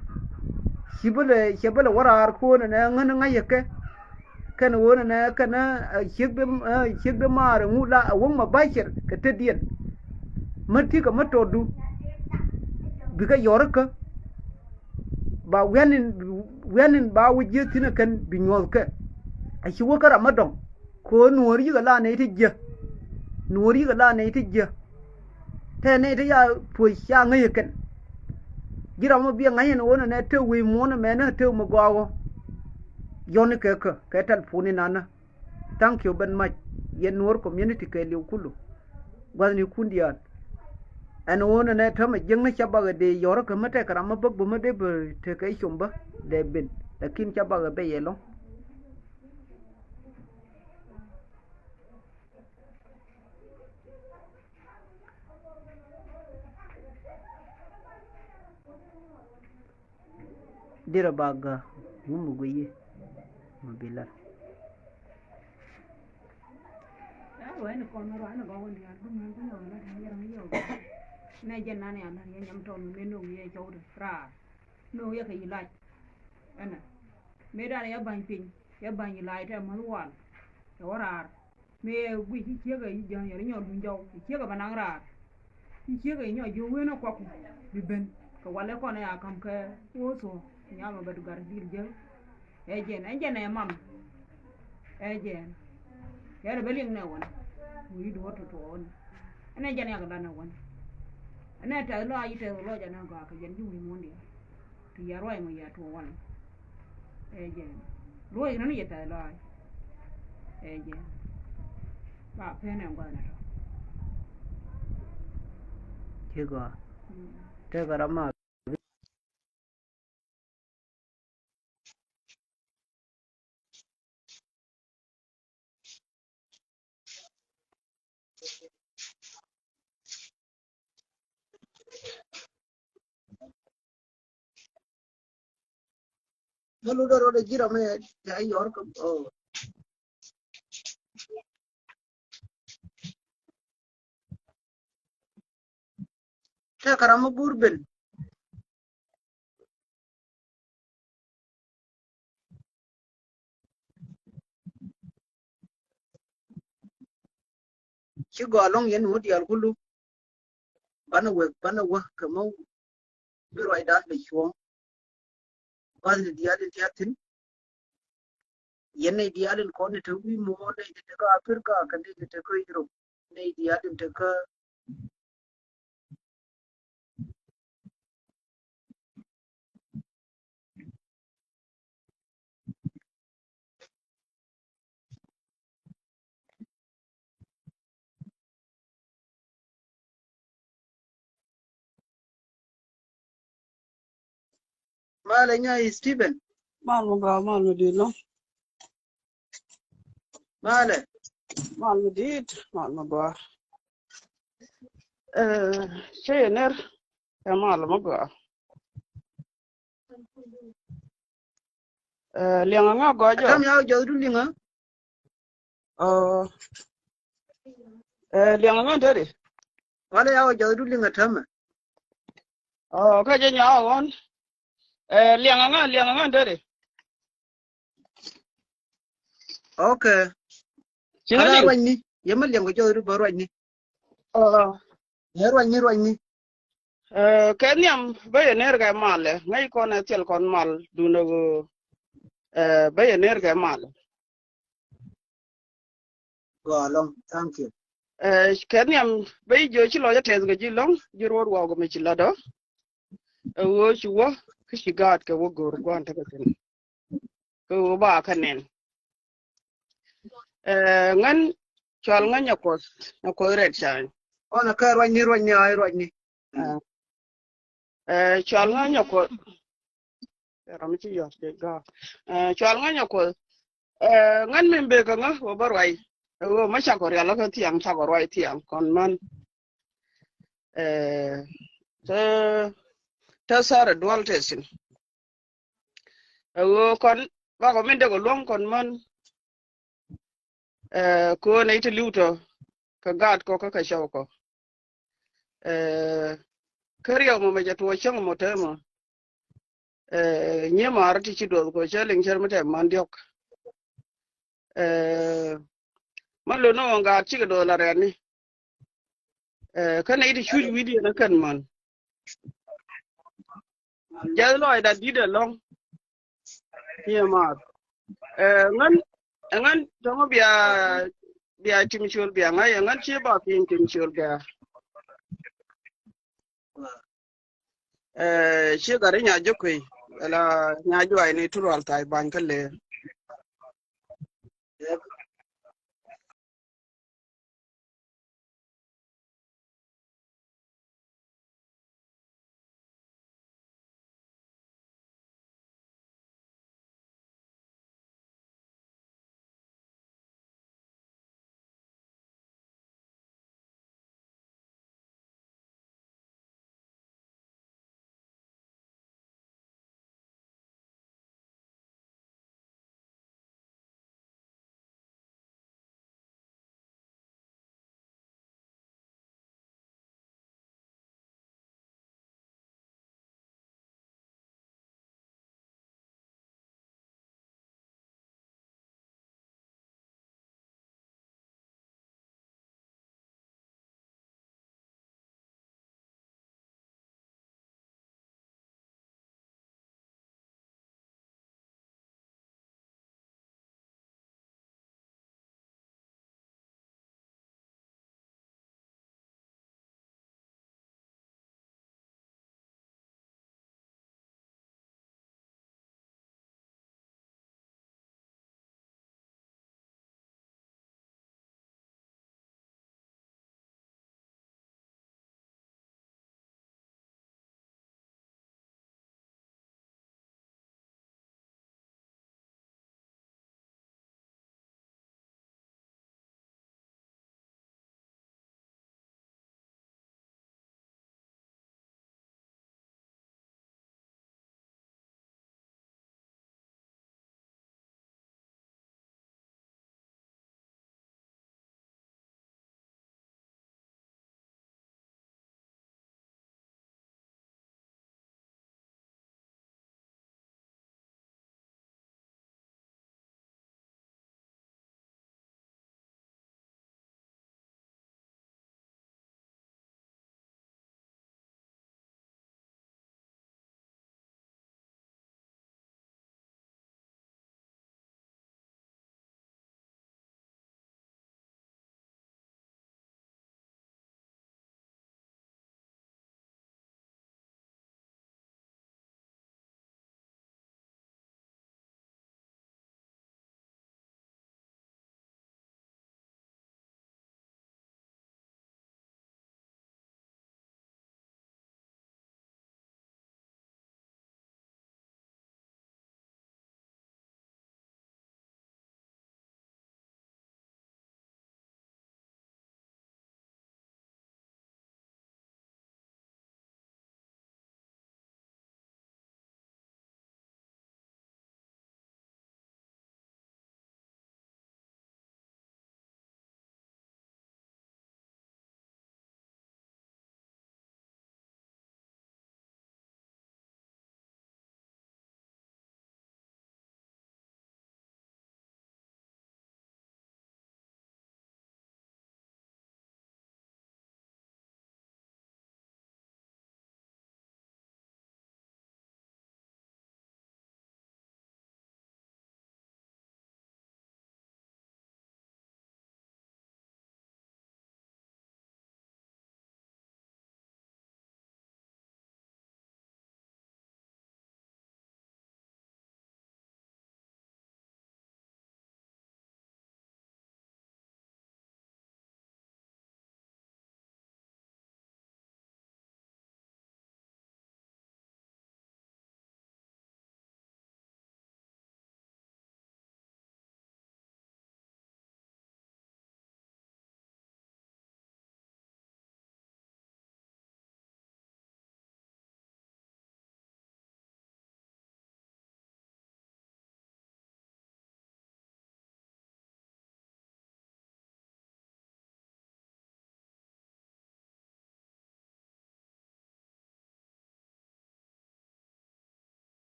Ci bä lɛ, ci bä lɛ wä raar ko̱n ɛnɛ ŋän ŋa̱c yɛ kɛ. Kɛn ɣöö nɛ nɛ kɛn, ɛ, ciek bi, ɛ, ciek bi maar ŋu la ɛ wäŋ ma bacɛr kɛ tetdiɛn. Mä ti̱kä mä tɔtdu. Bikɛ yɔrä kä. Ba wianin, wianin ba wä jiäk thi̱n ɛ kɛn bi nyuɔ̱th kɛ. A ci wä kä ram mä dɔ̱ŋ. Kɛ ɣöö nuɔ̱ɔ̱r yikɛ la nɛy ti jiäk. Nuɔ̱ɔ̱r yikɛ la nɛy ti jiäk. Tɛ nɛy ti ya puɔ̱c ca ŋäc ɛ kɛn. Ji̱ ram mä biɛ ŋa̱c ɛn ɣöö nɛ nɛ tëë wi̱i̱ muɔ̱ɔ̱n ɛmɛnɛ tëë mi gɔaa ɣöö. Yɔ̱n kɛ kä kɛ tɛl puɔ̱ni nanä. Thank you very much. Yɛn Nuɔr community kɛɛliw kulu. Gua̱thnikun diaal. Ɛn ɣöö nɛ nɛ täämɛ jiäkni ca bakɛ dee yɔrä kä mä tɛkɛ ram mä bäk bä mä dee bä tekɛ com bä dee ben. Lakin ca bakɛ ben yɛ ɛlɔ̱ŋ. Dirɛ ba gä wum mi guiyi mi bi lar. Ɛ wee ni kɔn mi ruac ni gɔw ni a dum ni dum ni lar ni yɛrɛ ni yɛw. Nɛ jɛn nani a lar yɛ nyam tɔn mi nɛ no̱o̱ŋ yɛ cɔw di raar. No̱o̱ŋ yɛ kɛ yi lac. Ɛnɛ. Mëë dan yɛ ba̱ny piny yɛ ba̱ny yi lac tɛ mäth wal. Yɛ wä raar. Mëë guic ci ciekɛ ji̱ jäny yɛn nyɔk duny jɔw ci ciekɛ bɛ naŋ raar. Ci ciekɛ nyɔk ji̱ wen ɛ kuak bi ben kɛ walɛ kɔn ɛ a ka̱m kɛ wä thuɔ̱k nyamɛ bɛ du gat dhil jäl. Ɛ jɛn ɛ jɛn ɛ mam. Ɛ jɛn kɛ rɛ bɛ liŋ nɛ wän. Wi̱i̱ duɔ̱ɔ̱r tuɔɔk wän. Ɛn ɛ jɛn yak lan ɛ wän. Ɛn ɛ tɛth lɔaac i̱ tɛth lɔc ɛn ɛ gɔaa kɛ jɛn ji̱ wi̱i̱ muɔ̱n diaal. Ti yɛ ruac mɔ yɛ tuɔɔk wän. Ɛ jɛ luɔc rin yɛ tɛth lɔaac. Ɛ jɛ ba pen ɛn gua̱th ni tɔ. Ci gɔaa. Tekɛ ram ma. Mɛ lutdä rɔɔdɛ ji̱ ram ɛ ya yɔr kä. Tɛ karam mi bur ben. Ci gɔaa lɔŋ yɛn ŋut diaal kulu. Banɛ wek banɛ wä kɛ mɔ. Bi ruacdan bɛ cuɔ̱ŋ. Gua̱thni diaal in tia̱thi̱n. Yɛn nɛy diaal in kɔn in te wi̱i̱ muɔ̱ɔ̱n, nɛy ti te kä Africa kɛ nɛy ti te kä Europe, nɛy diaal in te kä Malɛ nya Stephen. Mal mi gɔaa, mal mi di̱i̱t lɔ. Malɛ. Mal mi di̱i̱t, mal mi gɔaa. Ɛ, cɛ yɛ ner, ɛ mal mi gɔaa. Ɛ, liɛŋ aŋa gɔaa jɔ. Atam ya wä jɔthdu liŋä. Ɔ. Ɛ, liɛŋ aŋa deri. Wala ya wä jɔthdu liŋä tämɛ. Ɔ, kä jɛ nya wä ɣɔn. Ɛ, liɛŋ aŋa, liɛŋ aŋa deri. Okay. Ci ŋa liŋ ruacni. Yɛ mi liɛŋ kɛ jɔthdu bä ruacni. Ɔ. Ɛ ruacni, ruacni. Ɛ, kɛ nhiam bä yɛ ner kɛ malɛ ŋäc kɔn ɛ thil kɔn mal dun ɛ ɣöö. Ɛ, bä yɛ ner kɛ malɛ. Go along. Thank you. Ɛ, kɛ nhiam bä yi jiö ci lɔc ɛ tɛth kɛ ji̱ lɔŋ ji̱ ruɔ̱t waw kɛ mi ci lat ɔ. Ɛ ɣöö ci wä kä ci gaat kɛ wä go̱o̱r gua̱n tekɛ thi̱n. Kɛ ɣöö ba kä nɛn. Ɛ, ŋän cual ŋän Nyakuɔth, Nyakuɔth Red Shine. Ɔn a kɛ ruacni, ruacni, ay ruacni. Ɛ, cual ŋän Nyakuɔth. Ram ci yɔt kɛ ga̱a̱. Ɛ, cual ŋän Nyakuɔth. Ɛ, ŋän min bek kä ŋä wä bä ruac. Ɛ, wä ma cakɔ rial kä thiaŋ, cakɔ ruac thiaŋ kɔn man. Ɛ, te, te Sarɛ dual te sin. Ɛ ɣöö kɔn bakɔ min dek ɔ luɔ̱ŋ kɔn män. Ɛ, köönɛ i̱ ti li̱w tɔ kɛ gaat kɔ kä kɛ cɔw kɔ. Ɛ, kä riɛw mɔ mɛ jɛ tuɔɔk cäŋ mɔ tɛmɔ. Ɛ, nyiee ma̱a̱r ti ci duɔth kɔ cä liŋ cär mi tɛm man diɔ̱k. Ɛ, män lo̱n ni ɣɔ̱ŋ gaat cikɛ duɔth la rɛ̈tni. Ɛ, kä nɛy ti cuc wi̱i̱diɛn ɛ kɛn män. Jɛth lɔcda di̱t ɛlɔ̱ŋ. Nyiee ma̱a̱r. Ɛ, ŋän, ɛ ŋän tɔ̱ŋ bia, bia Tim Ciöl bia ŋa̱c, ɛ ŋän ci ba pi̱ny Tim Ciöl bia. Ɛ, ci gat i̱ nya jok kui̱, la nya juay ni turual tha̱a̱c ba̱ny kä lëë.